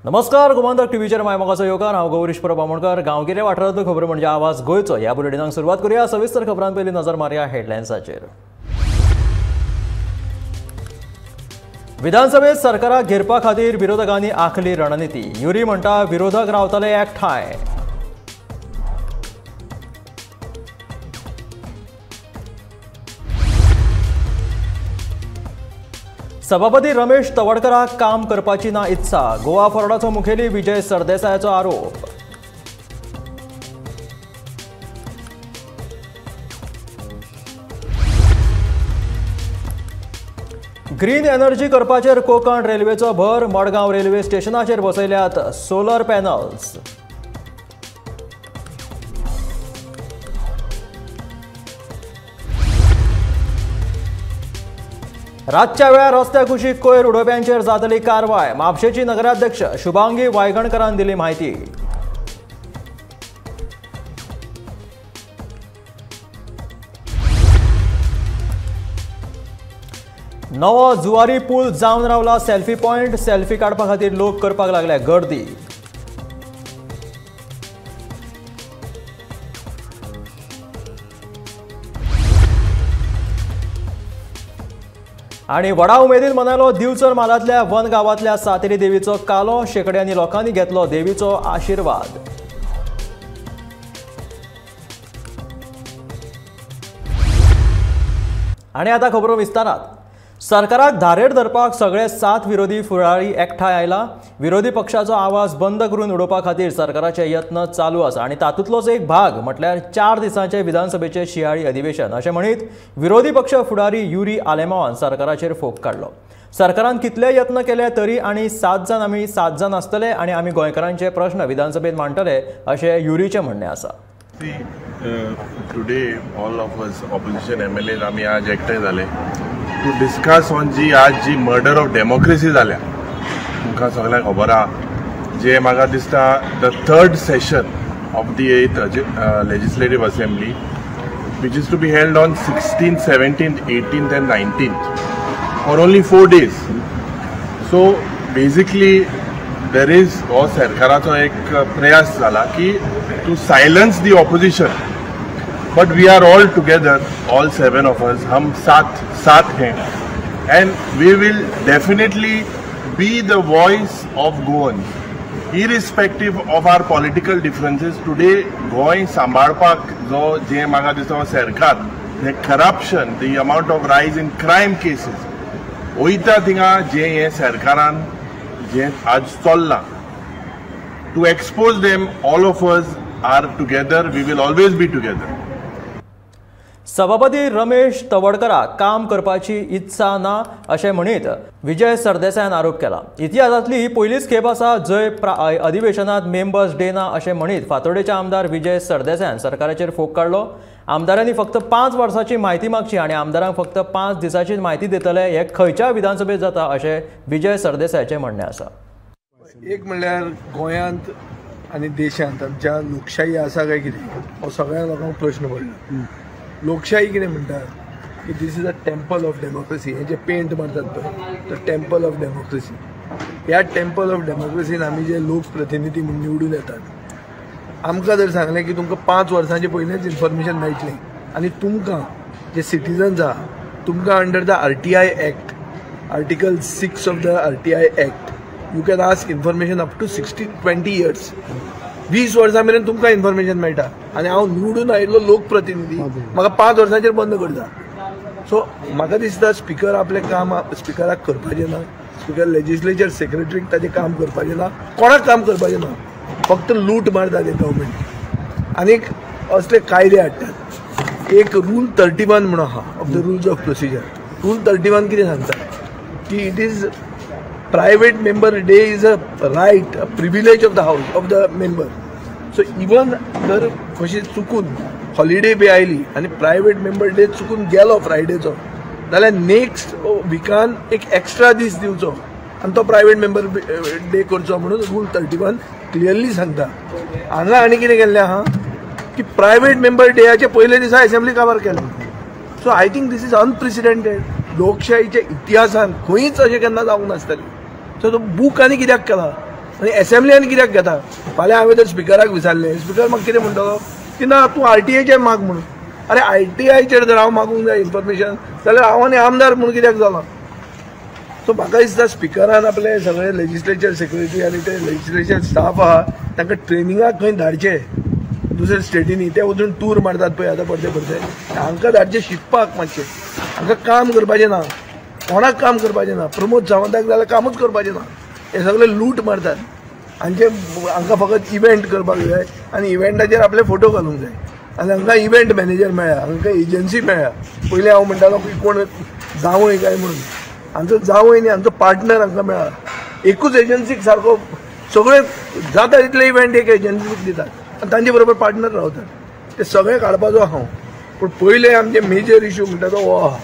नमस्कार, गोमंतक टीव्हीचेर my मोगाचो येवकार. हांव गौरीश परब आमोणकर. गांवगिऱ्या वाठारांतल्यो खबरो म्हणजे आवाज गोंयचो. ह्या बुलेटिनाक सुरवात करूया. सविस्तर खबरां पयलीं नजर मारया हेडलायन्साचेर. विधानसभेत सरकाराक घेरपा खातीर विरोधकांनी आखली रणनिती. युरी म्हणटा विरोधक रावतले एकठांय. सभापती रमेश तवडकराक काम करपाची ना इत्सा. गोवा फॉरवर्डाचो मुखेली विजय सरदेसायाचो आरोप. ग्रीन एनर्जी करपाचेर कोंकण रेल्वेचो भर. मडगांव रेल्वे स्टेशनाचेर बसयल्यात सोलर पॅनल्स. रातच्या वेळार रस्त्या कुशीक कोयर उडोवप्यांचेर जातली कारवाय. म्हापशेची नगराध्यक्ष शुभांगी वायगणकरान दिली म्हायती. नवो जुवारी पूल जावन रावला सेल्फी पॉयंट. सेल्फी काडपा खातीर लोक करपाक लागले गर्दी. आणि व्हडा उमेदीन मनयलो दिवचल म्हालांतल्या वन गांवांतल्या सातेरी देवीचो कालो. शेकड्यांनी लोकांनी घेतलो देवीचो आशिर्वाद. आणि आता खबरो विस्तारात. सरकाराक धारेर धरपाक सगळे 7 विरोधी फुडारी एकठांय आयला. विरोधी पक्षाचो आवाज बंद करून उडोवपा खातीर सरकाराचे यत्न चालू आसा आणि तातूंतलोच एक भाग म्हटल्यार 4 दिसांचे विधानसभेचे शियाळी अधिवेशन अशें म्हणीत विरोधी पक्ष फुडारी युरी आलेमावान सरकाराचेर फोग काडलो. सरकारान कितले यत्न केले तरी आनी 7 जाण आमी 7 जाण आसतले आनी आमी गोंयकारांचे प्रश्न विधानसभेत मांडटले अशें युरीचें म्हणणें आसा. Today all of us opposition MLA आमी आज एकठांय जाले टू डिस्कस ऑन जी आज जी मर्डर ऑफ डेमोक्रेसी जाल्या. तुमकां सगळ्यांक खबर आहा जे म्हाका दिसता the third session of the 8th legislative assembly which is to be held on 16th, 17th, 18th and 19th for only 4 days. So basically there is हो सरकाराचो एक प्रयास जाला की to silence the opposition. But we are all together, all 7 of us, हम 7 हैं and we will definitely be the voice of Goans irrespective of our political differences. Today Goa सांबाळपाक जो जे म्हाका दिसता सरकार हे corruption, the amount of rise in crime cases वयता थिंगा जे हे सरकारान जे आज चल्लां to expose them, all of us are together, we will always be together. सभापती रमेश तवडकराक काम करपाची इत्सा ना अशें म्हणीत विजय सरदेसायान आरोप केला. इतिहासांतली ही पयलीच खेप आसा जंय अधिवेशनात मेंबर्स डे ना अशें म्हणीत फातोडेचे आमदार विजय सरदेसायान सरकाराचेर फोग काडलो. आमदारांनी फक्त 5 वर्सांची म्हायती मागची आनी आमदारांक फक्त 5 दिसांचीच म्हायती दितले हे खंयच्या विधानसभेत जाता अशें विजय सरदेसायाचें म्हणणें आसा. एक म्हणल्यार गोंयांत आनी देशांत आमच्या लोकशाही आसा काय कितें हो सगळ्या लोकांक प्रश्न पडला. लोकशाही कितें म्हणटात की this is a temple of democracy. हे जे पेंट मारतात पळय तो टेम्पल ऑफ डेमोक्रेसी. ह्या टेम्पल ऑफ डेमोक्रेसीन आमी जे लोकप्रतिनिधी म्हूण निवडून येतात आमकां जर सांगलें की तुमकां 5 वर्सांचे पयलेंच इन्फॉर्मेशन मेळटलें आनी तुमकां जे सिटीजन्स आहा तुमकां under the RTI act, article 6 of the RTI act, you can ask information up to 20 years. 20 वर्सां मेरेन तुमकां इन्फॉर्मेशन मेळटा आनी हांव निवडून आयिल्लो लोकप्रतिनिधी म्हाका 5 वर्सांचेर बंद करता. सो म्हाका दिसता स्पिकर आपलें काम स्पिकराक करपाचें ना, स्पिकर लेजिस्लेचर सेक्रेटरीक ताजें काम करपाचें ना, कोणाक काम करपाचें ना, फक्त लूट मारता ते गव्हर्मेंट. आनीक असले कायदे हाडटात. एक रूल 31 म्हणून आहा of the rules of procedure. Rule 31 कितें सांगता की it is private member day is a right, a privilege of the house, of the member. So even जर कशी चुकून हॉलिडे बी आयली आनी प्रायवेट मेंबर डे चुकून गेलो फ्रायडेचो जाल्यार नेक्स्ट विकान एक एक्स्ट्रा दीस दिवचो आनी तो प्रायवेट मेंबर डे करचो म्हणून रूल 31 क्लियरली सांगता. हांगा आनी कितें केल्लें आहा की प्रायवेट मेंबर डेयाचे पयले दिसा एसेंब्ली काबार केलें. So I think this is unprecedented. लोकशाहीच्या इतिहासान खंयच अशें केन्ना जावंक नासतलें. सो तो बूक आनी कित्याक केला? आनी एसेंब्ली आनी कित्याक घेता? फाल्यां हांवें जर स्पिकराक विचारलें, स्पिकर म्हाका कितें म्हणटलो की ना तूं आरटीआयचेर माग म्हणून. अरे आरटीआयचेर जर हांव मागूंक जाय इन्फॉर्मेशन जाल्यार हांव आनी आमदार म्हणून कित्याक जाला? सो म्हाका दिसता स्पिकरान आपले सगळे लेजिस्लेचर सेक्रेटरी आनी ते लेजिस्लेचर स्टाफ आहा तांकां ट्रेनिंगाक खंय धाडचे दुसऱ्या स्टेटींनी, ते वचून टूर मारतात पळय आतां परते परते, हांकां धाडचे शिकपाक मातशें. हांकां काम करपाचें ना, कोणाक काम करपाचें ना. प्रमोद सावंताक जाल्यार कामूच करपाचें ना. हे सगळे लूट मारतात. हांचे हांकां फकत इव्हेंट करपाक जाय आनी इव्हेंटाचेर आपले फोटो घालूंक जाय. आनी हांकां इव्हेंट मॅनेजर मेळ्ळा, हांकां एजन्सी मेळ्ळा. पयलीं हांव म्हणटालो की कोण जावंय काय म्हणून, हांचो जावंय न्ही, हांचो पार्टनर हांकां मेळ्ळा. एकूच एजन्सीक सारको सगळे जाता तितले इव्हेंट एक एजन्सीक दितात आनी तांचे बरोबर पार्टनर रावतात. ते सगळे काडपाचो हांव, पूण पयले आमचे मेजर इशू म्हणटा तो हो आहा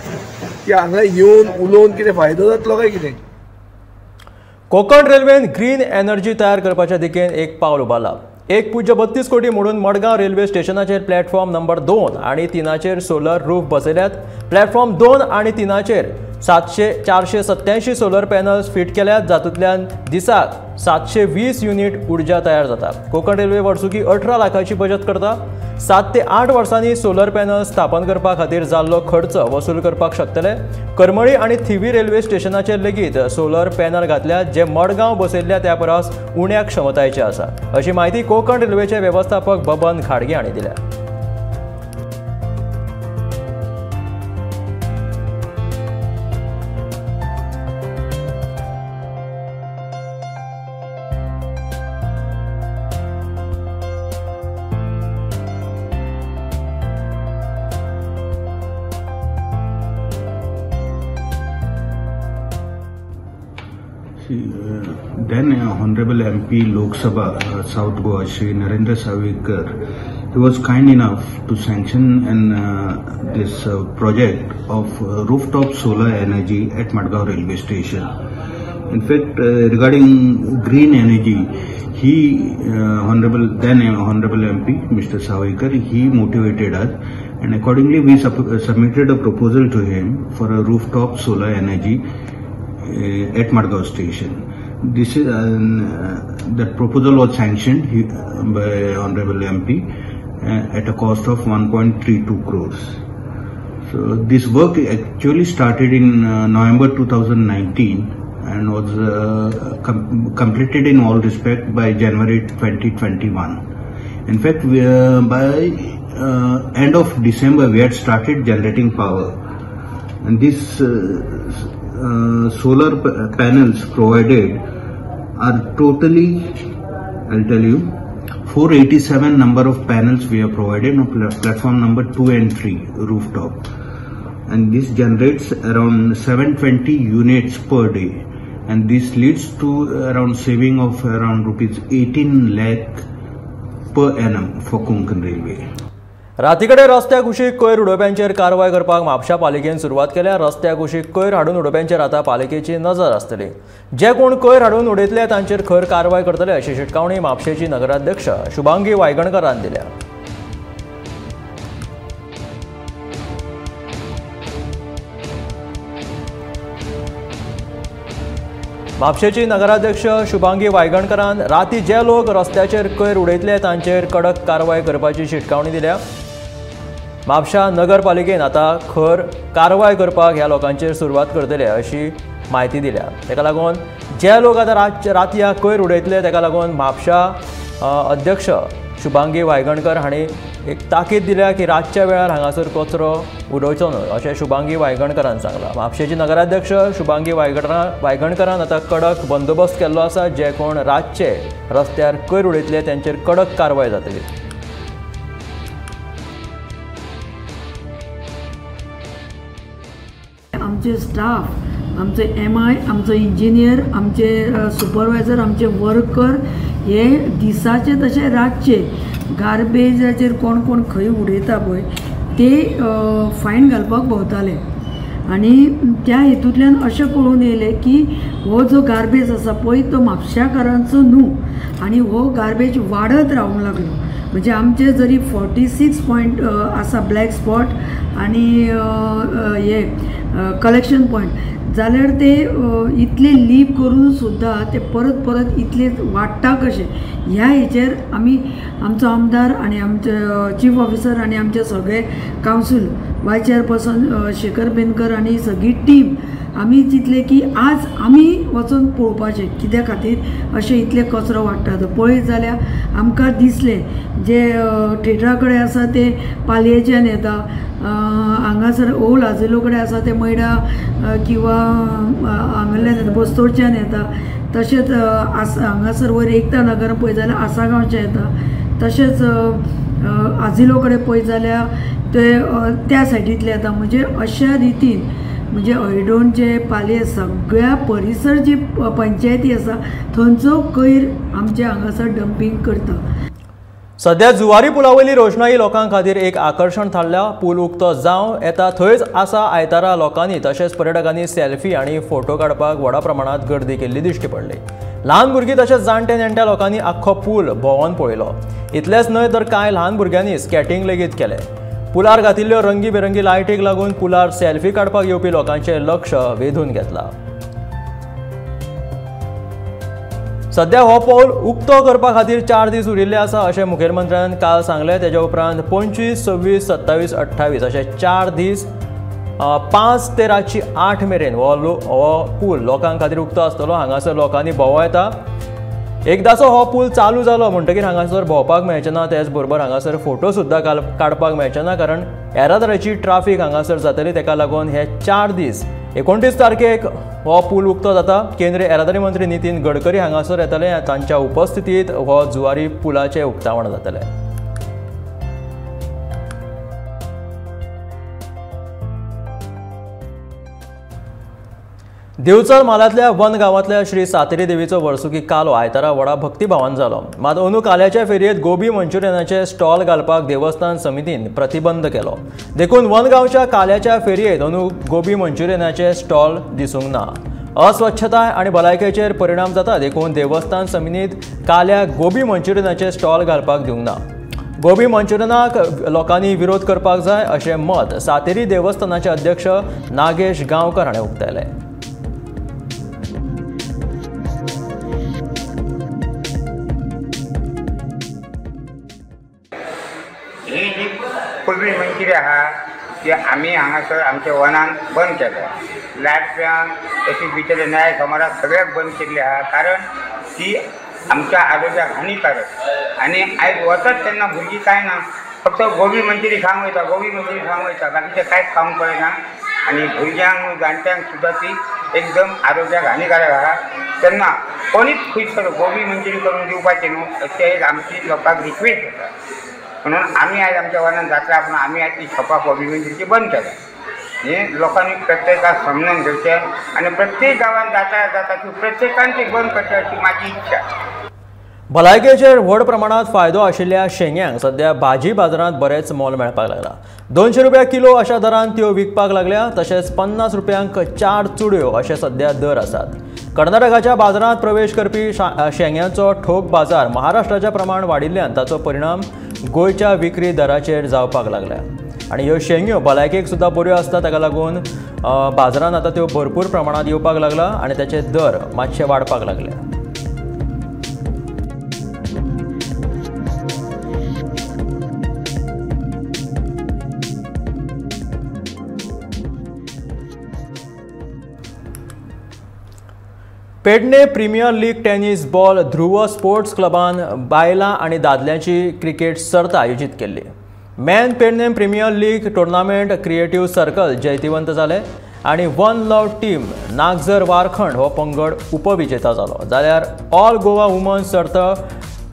की हांगा येवन उलोवन कितें फायदो जातलो काय कितें. कोकण रेल्वेन ग्रीन एनर्जी तयार करपाच्या दिकेन एक पावल उबारला. 1.32 कोटी म्हणून मडगांव रेल्वे स्टेशनाचेर प्लॅटफॉर्म नंबर 2 आनी 3 सोलर रूफ बसयल्यात. प्लॅटफॉर्म 2 आनी 3 487 सोलर पॅनल्स फिट केल्यात, जातूंतल्यान दिसाक 720 युनिट ऊर्जा तयार जाता. कोकण रेल्वे वर्सुकी 18 लाखाची बचत करता. 7 ते 8 वर्सांनी सोलर पॅनल स्थापन करपा खातीर जाल्लो खर्च वसूल करपाक शकतले. करमळी आनी थिवी रेल्वे स्टेशनाचेर लेगीत सोलर पॅनल घातल्यात, जे मडगांव बसयल्ल्या त्या परस उण्या क्षमतायेचे आसा, अशी म्हायती कोकण रेल्वेचे वेवस्थापक बबन खाडगे हांणी दिल्या. Then Honorable MP Lok Sabha South Goa Shri Narendra Sawaikar, he was kind enough to sanction and this project of rooftop solar energy at Madgaon railway station. In fact, regarding green energy, he Honorable MP Mr. Sawaikar, he motivated us, and accordingly we submitted a proposal to him for a rooftop solar energy at Madgaon station. This is that proposal was sanctioned by Honorable MP at a cost of 1.32 crores. So this work actually started in November 2019 and was completed in all respect by January 2021. In fact, we, by end of December we had started generating power, and this solar panels provided are totally, I'll tell you, 487 number of panels we have provided on platform number 2 and 3 rooftop, and this generates around 720 units per day, and this leads to around saving of around rupees 18 lakh per annum for Konkan Railway. रातीकडे रस्त्या कुशीक कोयर उडोवप्यांचेर कारवाय करपाक म्हापशा पालिकेन सुरवात केल्या. रस्त्या कुशीक कोयर हाडून उडोवप्यांचेर आतां पालिकेची नजर आसतली. जे कोण कोयर हाडून उडयतले तांचेर खर कारवाय करतले, अशी शिटकावणी म्हापशेची नगराध्यक्ष शुभांगी वायगणकरान दिल्या. म्हापशेची नगराध्यक्ष शुभांगी वायगणकरान राती जे लोक रस्त्याचेर कोयर उडयतले तांचेर कडक कारवाय करपाची शिटकावणी दिल्या. म्हापशा नगरपालिकेन आतां खर कारवाय करपाक ह्या लोकांचेर सुरवात करतले अशी म्हायती दिल्या. ताका लागून जे लोक आतां रातया कोयर उडयतले ताका लागून म्हापशा अध्यक्ष शुभांगी वायगणकर हांणी एक ताकीद दिल्या की रातच्या वेळार हांगासर कचरो उडोवचो न्हय, अशें शुभांगी वायगणकरान सांगलां. म्हापशेची नगराध्यक्ष शुभांगी वायगणकरान आतां कडक बंदोबस्त केल्लो आसा. जे कोण रातचे रस्त्यार कोयर उडयतले तांचेर कडक कारवाय जातली. आमचे स्टाफ, आमचे MI, आमचो इंजिनियर, आमचे सुपरवायझर, आमचे वर्कर हे दिसाचे तशें रातचे गार्बेजाचेर कोण कोण खंय उडयता पळय ते फायन घालपाक भोंवताले. आनी त्या हेतूंतल्यान अशें कळून येयलें की हो जो गार्बेज आसा पळय तो म्हापशाकारांचो न्हू आनी हो गार्बेज वाडत रावूंक लागलो. म्हणजे आमचे जरी 46 पॉयंट आसा ब्लॅक स्पॉट आनी हे कलेक्शन पॉयंट जाल्यार ते इतले लीप करून सुद्दां ते परत परत इतले वाडटा कशे ह्या हेचेर आमी आमचो आमदार आनी आमचे चीफ ऑफिसर आनी आमचे सगळे council vice chairperson Shekhar Benkar आनी सगळी टीम आमी चिंतले की आज आमी वचून पळोवपाचें कित्या खातीर अशें इतले कचरो वाडटा तो. पळयत जाल्यार आमकां दिसलें जे थिएटरा कडेन आसा ते पालयेच्यान येता, हांगासर ओल्ड आजिलो कडेन आसा ते मयडा किंवा हांगासरल्यान येता, बस्तोरच्यान येता, तशेंच हांगासर वयर एकता नगर पळयत जाल्यार आसागांवच्यान येता, तशेंच आजिलो कडेन पळयत जाल्यार ते त्या सायडींतले येता. म्हणजे अशा रितीन म्हणजे हळदोणचे पालये सगळ्या परिसर जी पंचायती आसा थंयचो कोयर आमच्या हांगासर डंपींग करता. सध्या जुवारी पुलावयली रोषणाई लोकां खातीर एक आकर्शण थारल्या. पूल उक्तो जावं येता थंयच आसा आयतारा लोकांनी तशेंच पर्यटकांनी सेल्फी आनी फोटो काडपाक व्हडा प्रमाणांत गर्दी केल्ली दिश्टी पडली. ल्हान भुरगीं तशेंच जाणटे नेणट्या लोकांनी आख्खो पूल भोंवन पळयलो. इतलेंच न्हय तर कांय ल्हान भुरग्यांनी स्केटिंग लेगीत केलें. पुलार घातिल्ल्यो रंगी बेरंगी लायटीक लागून पुलार सेल्फी काडपाक येवपी लोकांचें लक्ष वेधून घेतलां. सध्या हो पूल उक्तो करपा खातीर 4 दीस उरिल्ले आसा अशें मुखेलमंत्र्यान काल सांगलें. तेज्या उपरांत 25, 26, 27, 28 अशे 4 दीस 5 ते रातची 8 मेरेन हो पूल लोकां खातीर उक्तो आसतलो. हांगासर लोकांनी भोंवो येता. एकदाचो हो पूल चालू जालो म्हणटकीर हांगासर भोंवपाक मेळचें ना, तेच बरोबर हांगासर फोटो सुद्दां काडपाक मेळचे ना, कारण येरादारीची ट्राफीक हांगासर जातली. तेका लागून हे 4 दीस 29 तारखेक हो पूल उक्तो जाता. केंद्रीय येरादारी मंत्री नितीन गडकरी हांगासर येतले. तांच्या उपस्थितीत हो जुवारी पुलाचें उक्तावण जातलें. दिवचल म्हालांतल्या वन गांवांतल्या श्री सातेरी देवीचो वर्सुकी कालो आयतारा व्हडा भक्तिभावान जालो. मात अंदू काल्याच्या फेरयेंत गोबी मंचुरियनाचे स्टॉल घालपाक देवस्थान समितीन प्रतिबंध केलो. देखून वन गांवच्या काल्याच्या फेरयेंत अंदू गोबी मंचुरियनाचे स्टॉल दिसूंक ना. अस्वच्छताय आनी भलायकेचेर परिणाम जाता देखून देवस्थान समितीन काल्याक गोबी मंचुरियनाचे स्टॉल घालपाक दिवंक ना. गोबी मंचुरियनाक लोकांनी विरोध करपाक जाय अशें मत सातेरी देवस्थानाचे अध्यक्ष नागेश गांवकर हाणें उक्तायलें. ही जी कोबी मंचुरी आहा ती आमी हांगासर आमच्या वनान बंद केल्या. लाटप्यांक तशी भितर न्याय सोमाराक सगळ्याक बंद केल्ली आहा, कारण ती आमच्या आरोग्याक हानिकारक. आनी आयज वतात तेन्ना भुरगीं कांय ना, फक्त गोबी मंचुरी खावंक वयता, गोबी मंचुरी खावंक वयता, बाकीचें कांयच खावंक पळयना. आनी भुरग्यांक जाणट्यांक सुद्दां ती एकदम आरोग्याक हानिकारक आहा. तेन्ना कोणीच खंयसर गोबी मंचुरी करून दिवपाचें न्हू अशें एक आमची लोकांक रिक्वेस्ट आसा. म्हणून आमी आयज आमच्या वनान जात्रा पूण आमी आयज ती शॉपां गोबी मंचुरीची बंद केल्या. हें लोकांनी प्रत्येकाक समजून घेवचें आनी प्रत्येक गांवांत जात्रा जाता ती प्रत्येकान ती बंद करची अशी म्हाजी इच्छा. भलायकेचेर व्हड प्रमाणात फायदो आशिल्ल्या शेंग्यांक सध्या भाजी बाजारांत बरेंच मोल मेळपाक लागला. 200 रुपया किलो अशा दरान त्यो विकपाक लागल्या. तशेंच 50 रुपयांक 4 चुडयो अशे सध्या दर आसात. कर्नाटकाच्या बाजारांत प्रवेश करपी शेंग्यांचो ठोक बाजार महाराष्ट्राच्या प्रमाण वाडिल्ल्यान ताचो परिणाम गोंयच्या विक्री दराचेर जावपाक लागल्या. आनी ह्यो शेंग्यो भलायकेक सुद्दां बऱ्यो आसता, ताका लागून बाजारांत आतां त्यो भरपूर प्रमाणांत येवपाक लागला आनी ताचे दर मातशे वाडपाक लागले. Pedne premier league tennis ball Dhruv sports क्लबान बायलां आनी दादल्यांची क्रिकेट सर्त आयोजीत केल्ली. Men Pedne premier league tournament creative circle जैतिवंत जाले आनी one love team Nagzar Warkhand हो पंगड उपविजेता जालो. जाल्यार ऑल गोवा वुमन सर्त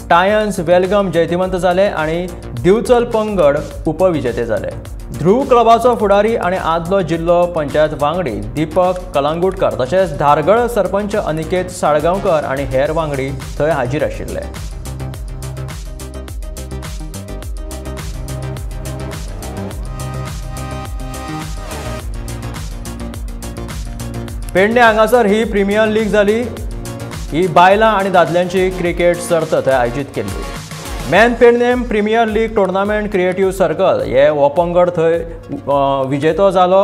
टायन्स वेलगम जैतिवंत जाले आनी दिवचल पंगड उपविजेते जाले. ध्रुव क्लबाचो फुडारी आनी आदलो जिल्लो पंचायत वांगडी दीपक कलांगुटकर तशेंच धारगळ सरपंच अनिकेत साळगांवकर आनी हेर वांगडी थंय हाजीर आशिल्ले. पेडणे हांगासर ही प्रिमियर लीग जाली. ही बायलां आनी दादल्यांची क्रिकेट सर्त थंय आयोजीत केल्ली. Man Pernem premier league tournament creative circle हे हो पंगड थंय विजेतो जालो,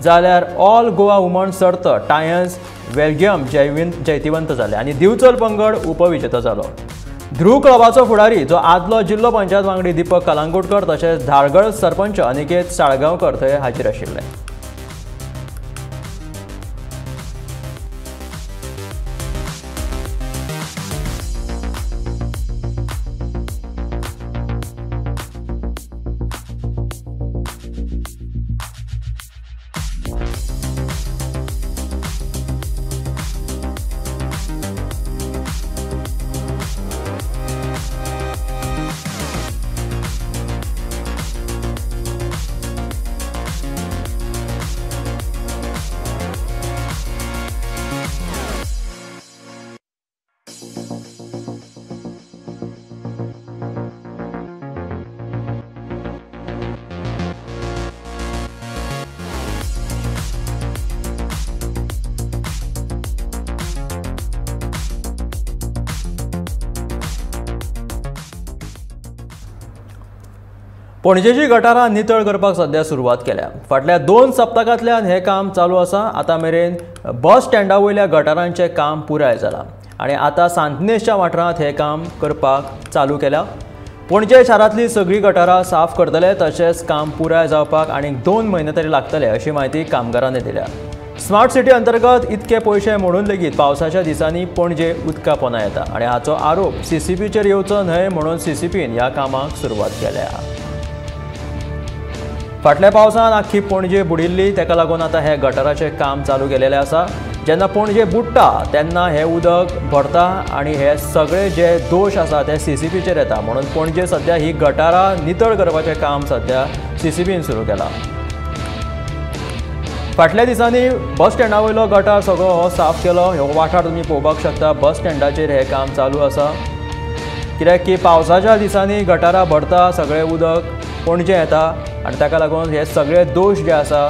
जाल्यार ऑल गोवा वुमन सर्त टायन्स वेल्गियम जैतिवंत जाले आनी दिवचल पंगड उपविजेतो जालो. ध्रुव क्लबाचो फुडारी जो आदलो जिल्लो पंचायत वांगडी दीपक कलांगुटकर तशेंच धारगळ सरपंच अनिकेत साळगांवकर थंय हाजीर आशिल्ले. पणजेची गटारां नितळ करपाक सध्या सुरवात केल्या. फाटल्या 2 सप्तकांतल्यान हें काम चालू आसा. आतां मेरेन बस स्टँडा वयल्या गटारांचें काम पुराय जालां आनी आतां सांतिनेजच्या वाठारांत हें काम करपाक चालू केलां. पणजे शारांतली सगळीं गटारां साफ करतले, तशेंच काम पुराय जावपाक आनीक 2 म्हयने तरी लागतले अशी म्हायती कामगारांनी दिल्या. स्मार्ट सिटी अंतर्गत इतके पयशे म्हणून लेगीत पावसाच्या दिसांनी पणजे उदका पोंदा येता आनी हाचो आरोप सीसीपीचेर येवचो न्हय म्हणून सीसीपीन ह्या कामाक सुरवात केल्या. फाटल्या पावसान आख्खी पणजे बुडिल्ली, ताका लागून आतां हे गटाराचें काम चालू केलेलें आसा. जेन्ना पणजे बुडटा तेन्ना हें उदक भरता आनी हे सगळे जे दोश आसा ते सीसीपीचेर येता, म्हणून पणजे सध्या ही गटारां नितळ करपाचें काम सध्या सीसीपीन सुरू केलां. फाटल्या दिसांनी बस स्टँडा वयलो गटार सगळो हो साफ केलो. हो वाठार तुमी पळोवपाक शकता. बस स्टँडाचेर हें काम चालू आसा, कित्याक की पावसाच्या दिसांनी गटारां भरता, सगळें उदक पणजे येता आनी ताका लागून हे सगळे दोश जे आसा,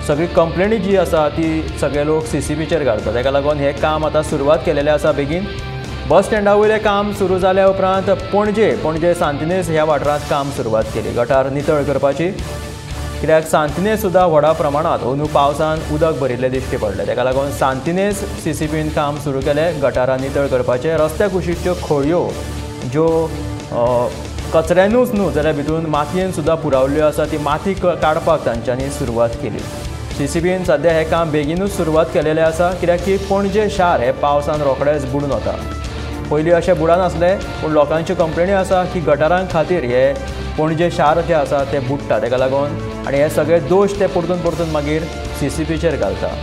सगळी कंप्लेनी जी आसा ती सगळे लोक सीसीपीचेर घालता. ताका लागून हें काम आतां सुरवात केलेलें आसा बेगीन. बस स्टँडा वयलें काम सुरू जाल्या उपरांत पणजे सांतिनेज ह्या वाठारांत काम सुरवात केली गटार नितळ करपाची, कित्याक सांतिनेज सुद्दां व्हडा प्रमाणांत अंदू पावसान उदक भरिल्लें दिश्टी पडलें. ताका लागून सांतिनेज सीसीपीन काम सुरू केलें गटारां नितळ करपाचें. रस्त्या कुशीच्यो खोळयो ज्यो कचऱ्यानूच न्हू जाल्यार भितून मातयेन सुद्दां पुरावल्ल्यो आसा ती माती काडपाक तांच्यांनी सुरवात केली. सीसीपीन सध्या हें काम बेगीनूच सुरवात केलेलें आसा, कित्याक की पणजे शार हें पावसान रोखडेंच बुडून वता. पयलीं अशें बुडनासलें, पूण लोकांच्यो कंप्लेनी आसा की गटारां खातीर हे पणजे शार जें आसा तें बुडटा, ताका लागून आनी हे सगळे दोश ते परतून परतून मागीर सीसीपीचेर घालता.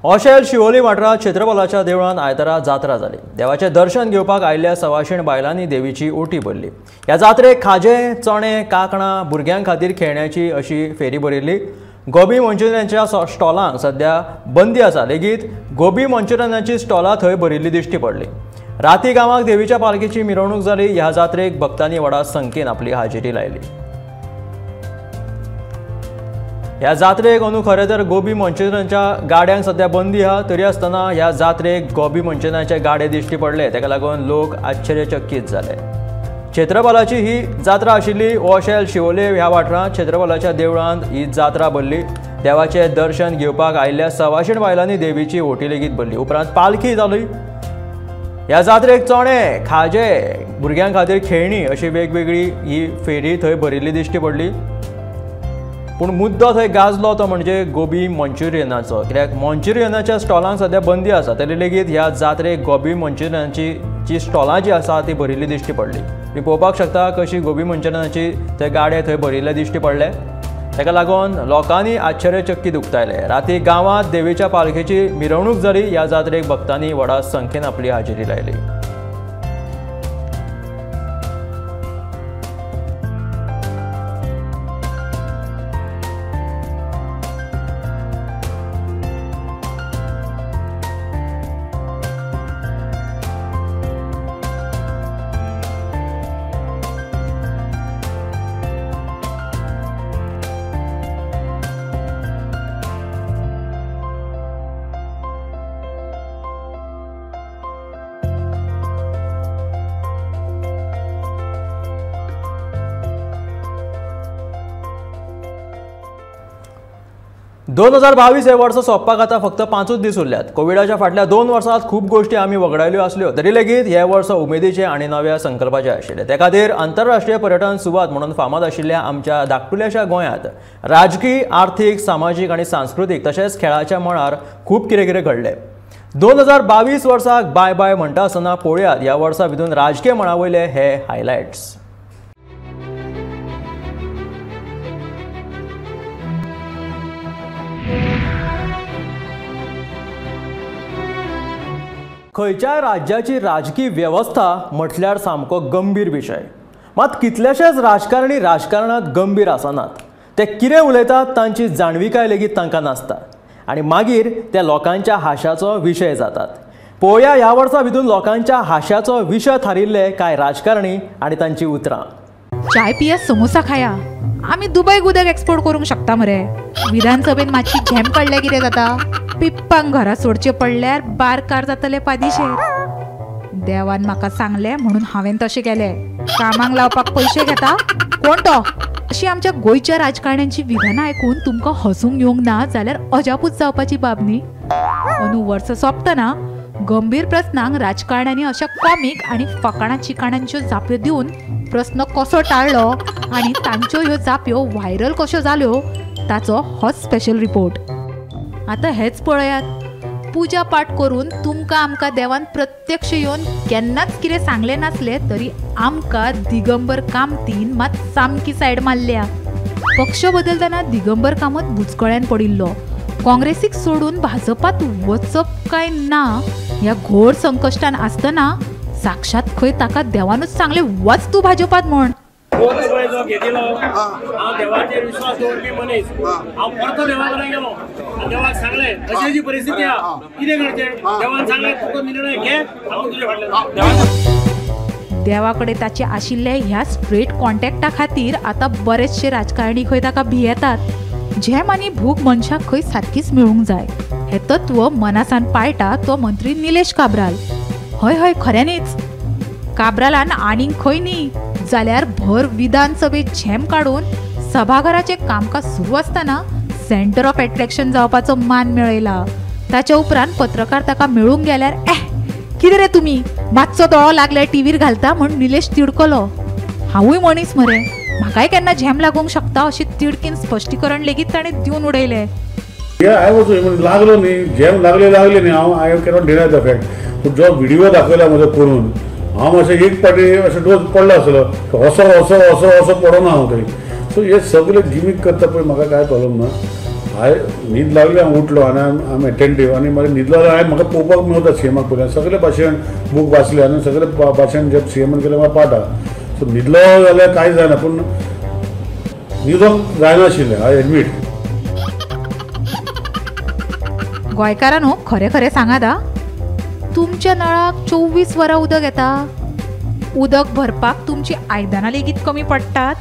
ओशेल शिवोली वाठारांत क्षेत्रपालाच्या देवळांत आयतारा जात्रा जाली. देवाचें दर्शन घेवपाक आयिल्ल्या सवाशीण बायलांनी देवीची ओटी भरली. ह्या जात्रेक खाजें, चणे, कांकणां, भुरग्यां खातीर खेळण्याची अशी फेरी भरिल्ली. गोबी मंचुरियनाच्या स्टॉलांक सध्या बंदी आसा, लेगीत गोबी मंचुरियनाची स्टॉलां थंय भरिल्ली दिश्टी पडली. राती गांवाक देवीच्या पालखेची मिरवणूक जाली. ह्या जात्रेक भक्तांनी व्हडा संख्येन आपली हाजेरी लायली. ह्या जात्रेक अंदू खरें तर गोबी मंचुरियनाच्या गाड्यांक सध्या बंदी आहा, तरी आसतना ह्या जात्रेक गोबी मंचुरियनाचे गाडे दिश्टी पडले. ताका लागून लोक आश्चर्यचकीत जाले. क्षेत्रपालाची ही जात्रा आशिल्ली. ओशेल शिवोले ह्या वाठारांत क्षेत्रपालाच्या देवळांत ही जात्रा भरली. देवाचें दर्शन घेवपाक आयिल्ल्या सवाशीण बायलांनी देवीची ओटी लेगीत भरली. उपरांत पालखी जाली. ह्या जात्रेक चणे, खाजे, भुरग्यां खातीर खेळणी अशी वेगवेगळी ही फेरी थंय भरिल्ली दिश्टी पडली. पूण मुद्दो थंय गाजलो तो म्हणजे गोबी मंचुरियनाचो, कित्याक मंचुरियनाच्या स्टॉलांक सध्या बंदी आसा, तरी लेगीत ह्या जात्रेक गोबी मंचुरियनाची जी स्टॉलां जी आसा ती भरिल्ली दिश्टी पडली. तुमी पळोवपाक शकता कशी गोबी मंचुरियनाची ते गाडे थंय भरिल्ले दिश्टी पडले. ताका लागून लोकांनी आश्चर्यचकीत उक्तायलें. राती गांवांत देवीच्या पालखेची मिरवणूक जाली. ह्या जात्रेक भक्तांनी व्हडा संख्येन आपली हाजेरी लायली. 2022 हे वर्स सोंपपाक आतां फक्त 5 दीस उरल्यात. कोविडाच्या फाटल्या 2 वर्सांत खूब गोश्टी आमी वगडायल्यो आसल्यो तरी लेगीत हे वर्स उमेदीचे आनी नव्या संकल्पाचे आशिल्ले. ते खातीर आंतरराष्ट्रीय पर्यटन सुवात म्हणून फामाद आशिल्ल्या आमच्या धाकटुल्याशा गोंयांत राजकी, आर्थीक, सामाजीक आनी सांस्कृतीक तशेंच खेळाच्या मळार खूब कितें कितें घडलें. 2022 वर्साक बाय बाय म्हणटा आसतना पळोवयात ह्या वर्सा भितून राजकीय मळा वयले हे हायलायट्स. खंयच्याय राज्याची राजकी वेवस्था म्हटल्यार सामको गंभीर विशय. मात कितलेशेच राजकारणी राजकारणात गंभीर आसनात. ते कितें उलयतात तांची जाणविकाय लेगीत तांकां नासता आनी मागीर ते लोकांच्या हांशाचो विशय जातात. पळोवया ह्या वर्सा भितून लोकांच्या हांशाचो विशय थारिल्ले कांय राजकारणी आनी तांची उतरां. चाय पिया समोसा खाया, आमी दुबय उदक एक्सपोर्ट करूंक शकता मरे. विधानसभेन मातशी झेम पडल्यार कितें जाता? पिप्पांक घरा सोडचे पडल्यार बारकार जातले पादिशेर. देवान म्हाका सांगलें म्हणून हांवें तशें केलें. कामाक लावपाक पयशे घेता कोण तो? अशी आमच्या गोंयच्या राजकारण्यांची विधानां आयकून तुमकां हसूंक येवंक ना जाल्यार अजापूच जावपाची बाब न्ही. अंदू वर्स सोंपतना गंभीर प्रस्नांक राजकारण्यांनी अशा कॉमीक आनी फकाणां चिकाणांच्यो जाप्यो दिवन प्रस्न कसो टाळ्ळो आनी तांच्यो ह्यो जाप्यो व्हायरल कश्यो जाल्यो ताचो होच स्पेशल रिपोर्ट. आतां हेच पळयात, पुजा पाठ करून तुमकां आमकां देवान प्रत्यक्ष येवन केन्नाच कितें सांगलें नासलें तरी आमकां दिगंबर कामतीन मात सामकी सायड मारल्या. पक्ष बदलतना दिगंबर कामत बुचकळ्यान पडिल्लो. काँग्रेसीक सोडून भाजपात वचप काय ना ह्या घोर संकश्टान आसतना साक्षात खंय ताका देवानूच सांगलें वच तूं भाजपात म्हण. हांव देवाचेर विश्वास दवरपी मनीस, हांव परतो देवा कडेन गेलो आनी देवाक सांगलें अशी अशी परिस्थिती आहा, कितें करचें? देवान सांगलें तुका निर्णय घे, हांव तुजे फाटल्यान. देवा कडेन ताचे आशिल्ले ह्या स्ट्रेट कॉन्टॅक्टा खातीर आतां बरेचशे राजकारणी खंय ताका भियेतात. झेम आनी भूक मनशाक खंय सारकीच मेळूंक जाय हें तत्व मनासान पाळटा तो मंत्री निलेश काब्राल. हय हय खऱ्यांनीच काब्रालान आनीक खंय न्ही जाल्यार भर विधानसभेत झेम काडून सभाघराचें कामकाज सुरू आसतना सेंटर ऑफ एट्रॅक्शन जावपाचो मान मेळयला. ताच्या उपरांत पत्रकार ताका मेळूंक गेल्यार एह कितें रे तुमी मातसो दोळो लागल्यार टीव्हीर घालता म्हूण निलेश तिडकलो. हांवूय मनीस मरे, म्हाकाय केन्ना झेम लागूंक शकता अशी तिडकीन स्पश्टीकरण लेगीत ताणें दिवन उडयलें. लागलो न्ही झेम लागले लागले न्ही हांव I cannot deny the fact. पूण जो व्हिडिओ दाखयला म्हजो करून हांव अशें एक पाटी अशें डोस पडलो आसलो असो असो असो असो पडना हांव थंय. सो हे सगळे गिमीक करता पळय म्हाका कांय प्रॉब्लम ना. हांवें न्हीद लागली हांव उठलो आनी I am attentive आनी मागीर न्हिदलो जाल्यार हांवें म्हाका पळोवपाक मेळटा सीएमाक पयलीं सगळे भाशण बूक वाचले आनी सगळे भाशण जे सीएमान केलें म्हाका पाठ आहा. सो न्हिदलो जाल्यार कांय जायना पूण न्हिदोंक जायनाशिल्लें I admit. गोंयकारांनो खरें खरें सांगात आ, तुमच्या नळाक 24 वरां उदक येता? उदक भरपाक तुमची आयदनां लेगीत कमी पडटात?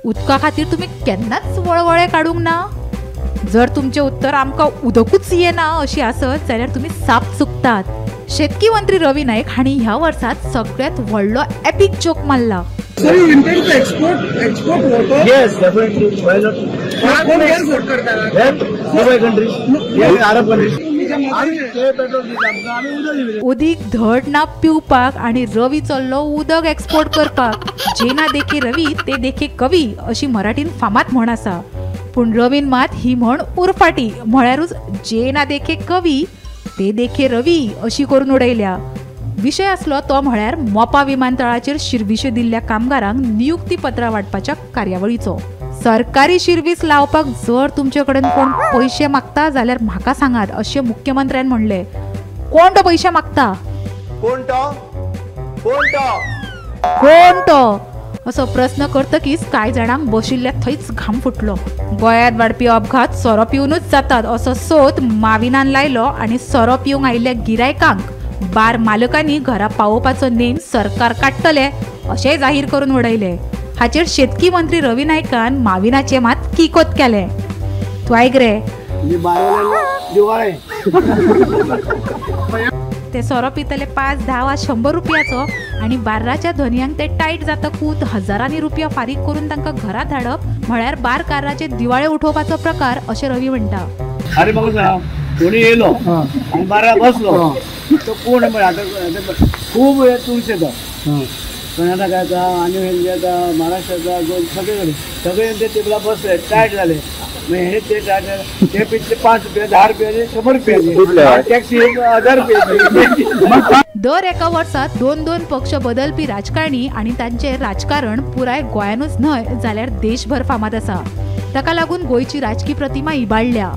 उदका खातीर तुमी केन्नाच वळवळे काडूंक ना? जर तुमचें उत्तर आमकां उदकूच येना अशी आसत जाल्यार तुमी साप चुकतात. शेतकी मंत्री रवी नायक हांणी ह्या वर्सात सगळ्यांत व्हडलो एपीक जोक मारला. Sir, you intend to export water? Yes, definitely. Why not? Dubai countries, Arab countries. उदीक धड ना पिवपाक आनी रवी चल्लो उदक एक्सपोर्ट करपाक. जे ना देखे रवी ते देखे कवी अशी मराठीन फामाद म्हण आसा. पूण रवीन मात ही म्हण उरफाटी म्हळ्यारूच जे ना देखे कवी ते देखे रवी अशी करून उडयल्या. विशय आसलो तो म्हळ्यार मोपा विमानतळाचेर शिर्विश्यो दिल्ल्या कामगारांक नियुक्ती पत्रां वांटपाच्या कार्यावळीचो. सरकारी शिर्वीस लावपाक जर तुमचे कडेन कोण पयशे मागता जाल्यार म्हाका सांगात अशें मुख्यमंत्र्यान म्हणलें. कोण तो पयशे मागता? कोण तो? कोण तो? कोण तो असो प्रस्न करतकीच कांय जाणांक बशिल्ल्या थंयच घाम फुटलो. गोंयांत वाडपी अपघात सोरो पिवनूच जातात असो सोद माविनान लायलो आनी सोरो पिवंक आयिल्ल्या गिरायकांक बार मालकांनी घरा पावोवपाचो नेम सरकार काडटले अशें जाहीर करून उडयलें. हाचेर शेतकी मंत्री रवी नायकान माविनाचें मात किकोत केलें. तूं आयक रे, ते सोरो पितले 5, 10 वा 100 रुपयाचो आनी बार्राच्या धनयांक ते टायट जातकूच हजारांनी रुपया फारीक करून तांकां घरा धाडप म्हळ्यार बारकाराचे दिवाळे उठोवपाचो प्रकार अशें रवी म्हणटा. अरे म्हाका सांग, कोणी येयलो आनी बारा बसलो तो कोण आतां खूब हे टुरिस्ट येता, कर्नाटका येता आनी हेंचे येता, महाराष्ट्र येता, सगळे कडेन सगळे ते टेबलार बसले टायट जाले, मागीर हे ते टायट जाले, ते पितले 5 रुपया 10 रुपयाचे 100 रुपयाचे टॅक्सी 1000 रुपयाची. दर एका वर्सात 2-2 पक्ष बदलपी राजकारणी आनी तांचे राजकारण पुराय गोंयानूच न्हय जाल्यार देशभर फामाद आसा. ताका लागून गोंयची राजकी प्रतिमा इबाडल्या.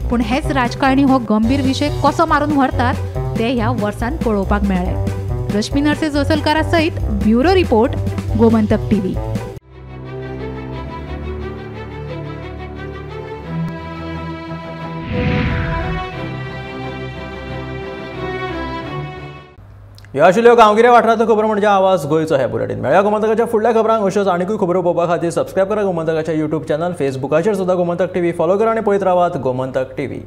पूण हेच राजकारणी हो गंभीर विशय कसो मारून व्हरतात ते ह्या वर्सान पळोवपाक मेळ्ळे. रश्मी नर्से जोसलकारा सयत ब्युरो रिपोर्ट, गोमंतक टीव्ही. ह्यो आशिल्ल्यो गांवगिऱ्या वाठारांतल्यो खबरो म्हणजे आवाज गोंयचो. हे बुलेटीन मेळ्या गोमंतकाच्या फुडल्या खबरांक अश्योच आनिकूय खबरो पळोवपा खातीर सबस्क्रायब करा गोमंतकाच्या यूट्यूब चॅनल, फेसबुकाचेर सुद्दां गोमंतक टीव्ही फॉलो करा आनी पळयत रावात गोमंतक टीव्ही.